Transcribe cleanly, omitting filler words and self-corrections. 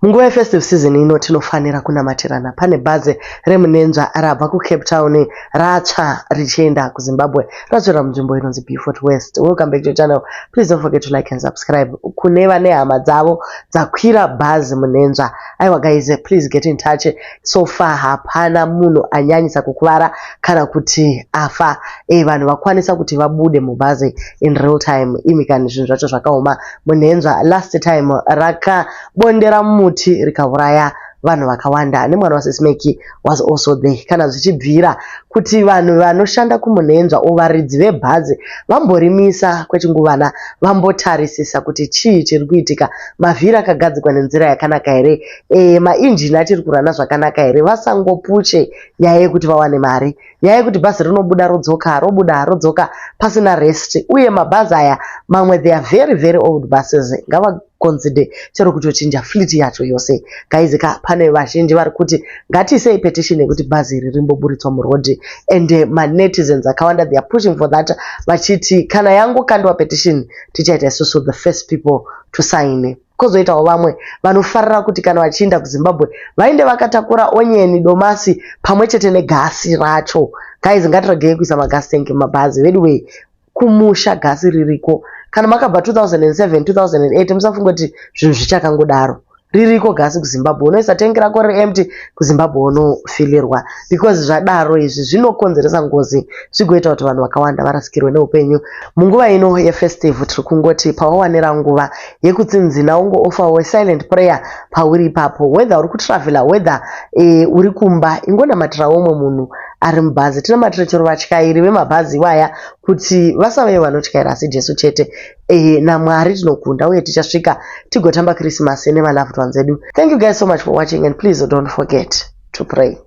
Munguva yefestive season ino tinofanira kunamatirana. Pane bhazi remunenzva rabva kuCape Town ratsva richienda kuZimbabwe. Ratsvira munzvimbo inonzi Beaufort West. Welcome back to your channel. Please don't forget to like and subscribe. Kune vane hama dzavo dzakwira bhazi munenzva. Aiwa guys, please get in touch. So far hapana munhu anyanyisa kukuvara kana kuti afa. Vanhu vakwanisa kuti vabude mubhazi in real time. Imi kani zvinhu zvacho zvakaoma. Munhenzva last time rakabondera mumuti rikauraya vanhu vakawanda nemwana waSisi Meki was also there. Kana zvichibvira kuti vanhu vanoshanda kumunhenzva o varidzi vebhazi vamborimisa kwechinguvana vambotarisisa kuti chii chiri kuitika, mavhiri akagadzikwa nenzira yakanaka here, mainjini achiri kurana zvakanaka here, vasangopushe nyaya yekuti vawane mari, nyaya yekuti bhazi rinobuda rodzoka, robuda rodzoka pasina rest. Uye mabhazi aya mamwe, they are very very old buses, ngavaconsider chero kutochinja fleet yacho yose. Guys ka, pane vazhinji vari kuti ngatiisei petition yekuti bhazi iri rimboburitswa murodhi, and manetizens akawanda, they are pushing for that, vachiti kana yangokandwa petition tichaita isusu the first people to sign. Kwozoitawo vamwe vanofarira kuti kana vachienda kuZimbabwe vaende vakatakura onion, domasi pamwe chete negasi racho. Guys, ngatiregei kuisa magas tank mumabhazi veduwei. Kumusha gasi ririko. Kana makabva 2007, 2008, musafunga kuti zvinhu zvichakangodaro. Ririko gasi kuZimbabwe. Unoisa tengi rako riri empty kuZimbabwe, unofilirwa, because zvadaro izvi zvinokonzeresa ngozi, zvigoita kuti vanhu vakawanda varasikirwe neupenyu. Munguva ino yefestive tiri kungoti pawawanira nguva yekutsinzina, ungo-offerwo silent prayer pauri ipapo, whether uri kutravhela, whether uri kumba, ingonamatirawo umwe munhu ari mubhazi. Tinamatire chero vatyairi vemabhazi iwaya kuti vasave vanotyaira asi Jesu chete. NaMwari tinokunda uye tichasvika tigotamba Krisimasi nemaloved ones edu. Thank you guys so much for watching and please don't forget to pray.